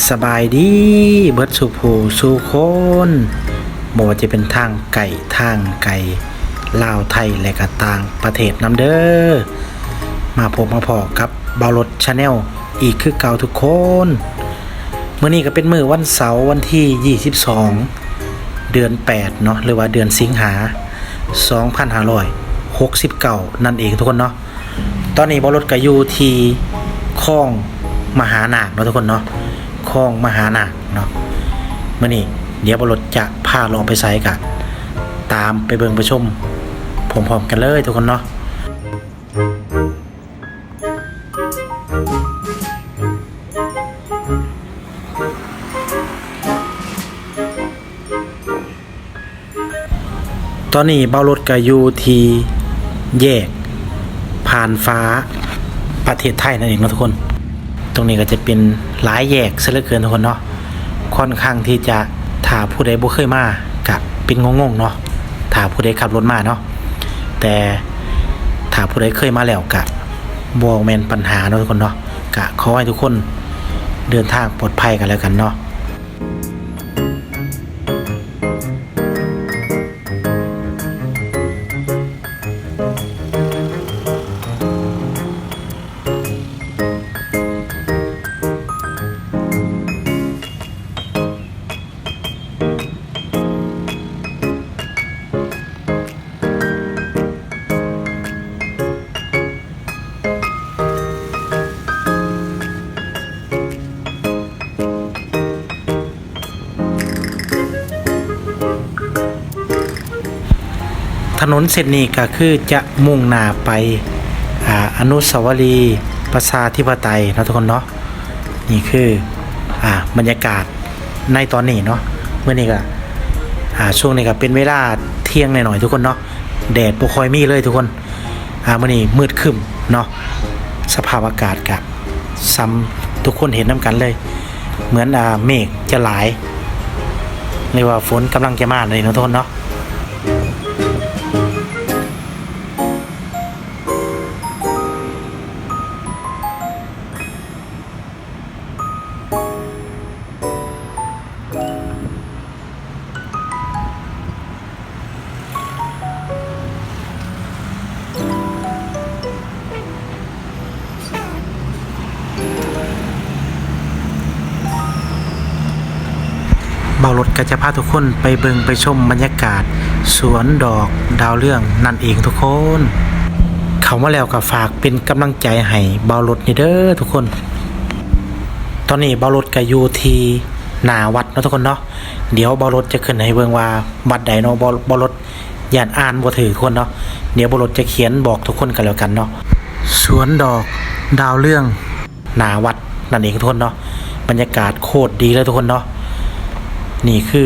ສະບາຍດີເບິດສູ່ຜູ້ສູ່ຄົນ, ບໍ່ວ່າຈະເປັນທາງໃກ້ທາງໄກ, ລາວ ໄທ ແລະກະຕ່າງປະເທດນຳເດີ. ມາພົບມາພໍ້ກັບບ່າວລົດ Channel ອີກຄືເກົ່າທຸກຄົນ. ມື້ນີ້ກະເປັນມື້ວັນເສົາ ວັນທີຊາວສອງ ເດືອນແປດເນາະ ຫຼືວ່າເດືອນສິງຫາ ສອງພັນຫ້າຮ້ອຍຫົກສິບເກົ້ານັ້ນເອງທຸກຄົນເນາະ. ຕອນນີ້ບ່າວລົດກະຢູ່ທີ່ຄອງມະຫານາກເນາະທຸກຄົນເນາະ, ຄອງມະຫານາກເນາະ. ມື້ນີ້ດຽວບ່າວລົດຈະພາເລາະໄປໃສ ກະຕາມໄປເບິ່ງໄປຊົມພ້ອມໆກັນເລີຍທຸກຄົນເນາະ. ຕອນນີ້ບ່າວລົດກະຢູ່ທີ່ແຍກຜ່ານຟ້າ ປະເທດໄທນັ້ນເອງເນາະທຸກຄົນ. ຕົງນີ້ກະຈະເປັນຫຼາຍແຍກຊະເຫຼືອເກີນທຸກຄົນເນາະ, ຄ່ອນຂ້າງທີ່ຈະ ຖ້າຜູ້ໃດບໍ່ເຄີຍມາກະເປັນງົງໆເນາະ ຖ້າຜູ້ໃດຂັບລົດມາເນາະ. ແຕ່ຖ້າຜູ້ໃດເຄີຍມາແລ້ວກະບໍ່ແມ່ນບັນຫາເນາະທຸກຄົນເນາະ. ກະຂໍໃຫ້ທຸກຄົນເດີນທາງປອດໄພກັນແລ້ວກັນເນາະ. ຖະໜົນເສັ້ນນີ້ກະຄືຈະມຸ່ງໜ້າໄປ ອາ ອະນຸສາວະລີປະຊາທິປະໄຕເນາະທຸກຄົນເນາະ. ນີ້ຄື ອາ ບັນຍາກາດໃນຕອນນີ້ເນາະ. ມື້ນີ້ກະ ອາ ຊ່ວງນີ້ກະເປັນເວລາທ່ຽງໜ້ອຍໆທຸກຄົນເນາະ, ແດດບໍ່ຄ່ອຍມີເລີຍທຸກຄົນ. ອາ ມື້ນີ້ມືດຄຶ້ມເນາະ, ສະພາບອາກາດກະສ່ຳທຸກຄົນເຫັນນຳກັນເລີຍ, ເໝືອນ ອາ ເມກຈະຫຼາຍ ຫຼືວ່າຝົນກຳລັງຈະມາເລີຍເນາະທຸກຄົນເນາະ. ບ່າວລົດກະຈະພາທຸກຄົນໄປເບິ່ງໄປຊົມບັນຍາກາດສວນດອກດາວເຮືອງນັ້ນເອງທຸກຄົນ. ເຂົ້າມາແລ້ວກະຝາກເປັນກຳລັງໃຈໃຫ້ບ່າວລົດແດ່ເດີທຸກຄົນ. ຕອນນີ້ບ່າວລົດກະຢູ່ທີ່ໜ້າວັດເນາະທຸກຄົນເນາະ. ດຽວບ່າວລົດຈະຂຶ້ນໃຫ້ເບິ່ງວ່າວັດໃດເນາະ, ບ່າວ ບ່າວລົດຢ້ານອ່ານບໍ່ຖືກທຸກຄົນເນາະ. ດຽວບ່າວລົດຈະຂຽນບອກທຸກຄົນກັນແລ້ວກັນເນາະ. ສວນດອກດາວເຮືອງໜ້າວັດນັ້ນເອງທຸກຄົນເນາະ. ບັນຍາກາດໂຄດດີເລີຍທຸກຄົນເນາະ. ນີ້ຄື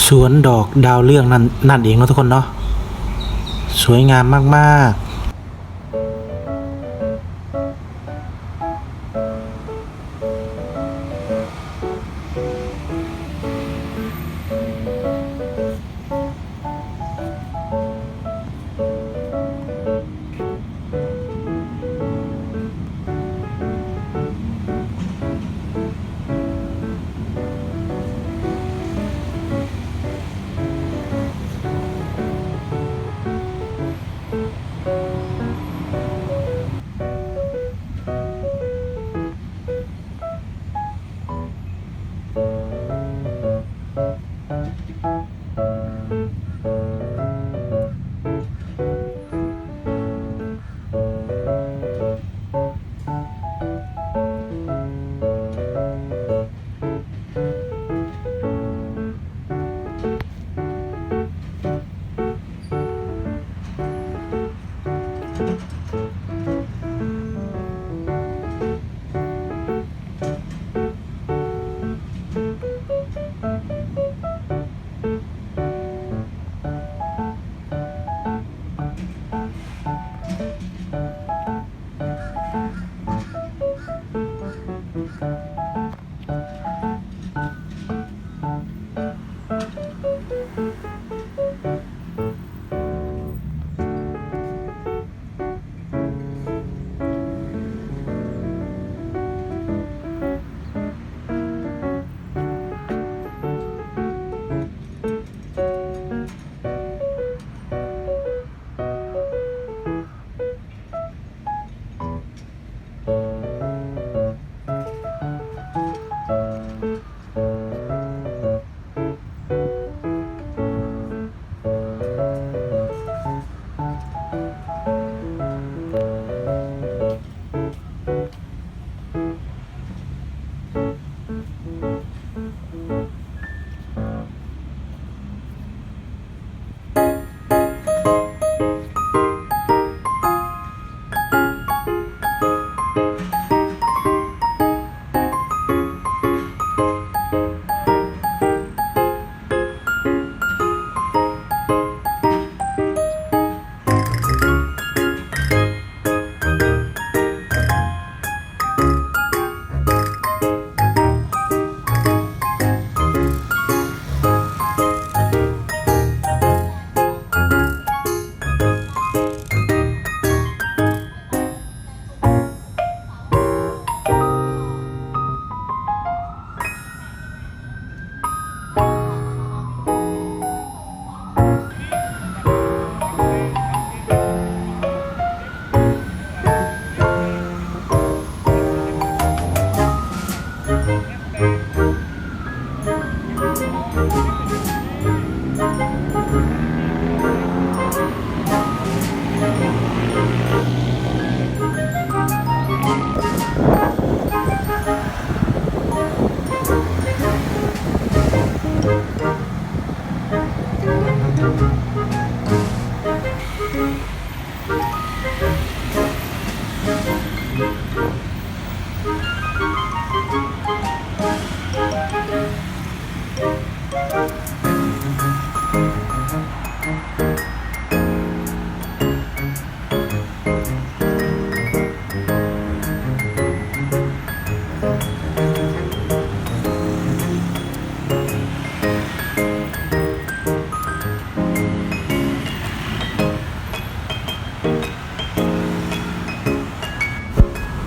ສວນດອກດາວເຮືອງນັ້ນ ນັ້ນເອງເນາະທຸກຄົນເນາະ. ສວຍງາມມາກໆ.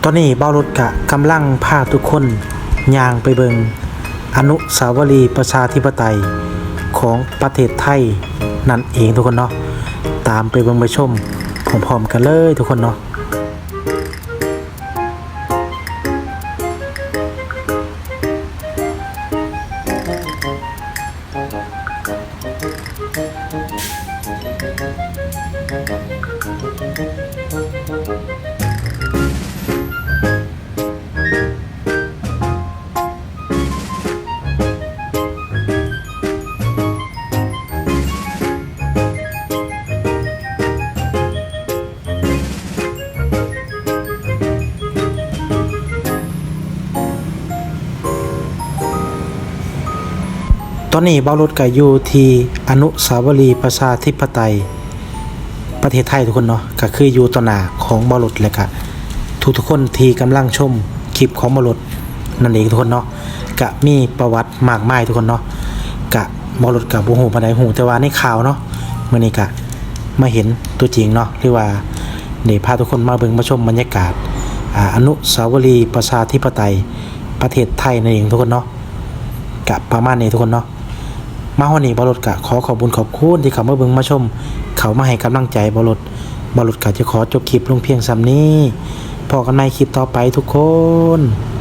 ຕອນນີ້ບ່າວລົດກະກຳລັງພາທຸກຄົນຍ່າງໄປເບິ່ງອະນຸສາວະລີປະຊາທິປະໄຕຂອງປະເທດໄທນັ້ນເອງທຸກຄົນເນາະ. ຕາມໄປເບິ່ງໄປຊົມພ້ອມໆກັນເລີຍທຸກຄົນເນາະ. ຕອນນີ້ບ່າວລົດກະຢູ່ທີ່ອະນຸສາວະລີປະຊາທິປະໄຕປະເທດໄທທຸກຄົນເນາະ, ກະຄືຢູ່ຕໍ່ໜ້າຂອງບ່າວລົດ ແລະກະທຸກໆຄົນທີ່ກຳລັງຊົມຄລິບຂອງບ່າວລົດນັ້ນເອງທຸກຄົນເນາະ. ກະມີປະຫວັດ ມາກມາຍທຸກຄົນເນາະ. ກະ ບໍ່ ລົດກະບໍ່ຮູ້ປານໃດ ຮູ້ແຕ່ວ່າໃນຂ່າວເນາະ. ມື້ນີ້ກະມາເຫັນຕົວຈິງເນາະ ຫຼືວ່າໄດ້ພາທຸກຄົນມາເບິ່ງມາຊົມບັນຍາກາດ ອາ ອະນຸສາວະລີປະຊາທິປະໄຕປະເທດໄທນັ້ນເອງທຸກຄົນເນາະ. ກະປະມານນີ້ທຸກຄົນເນາະ. ມາຮອດນີ້ ບ່າວລົດກະຂໍຂອບບຸນຂອບຄຸນທີ່ເຂົ້າມາເບິ່ງມາຊົມ ເຂົ້າມາໃຫ້ກຳລັງໃຈບ່າວລົດ. ບ່າວລົດກະຈະຂໍຈົບຄລິບລົງພຽງສ່ຳນີ້. ພໍ້ກັນໃໝ່ຄລິບຕໍ່ໄປທຸກຄົນ.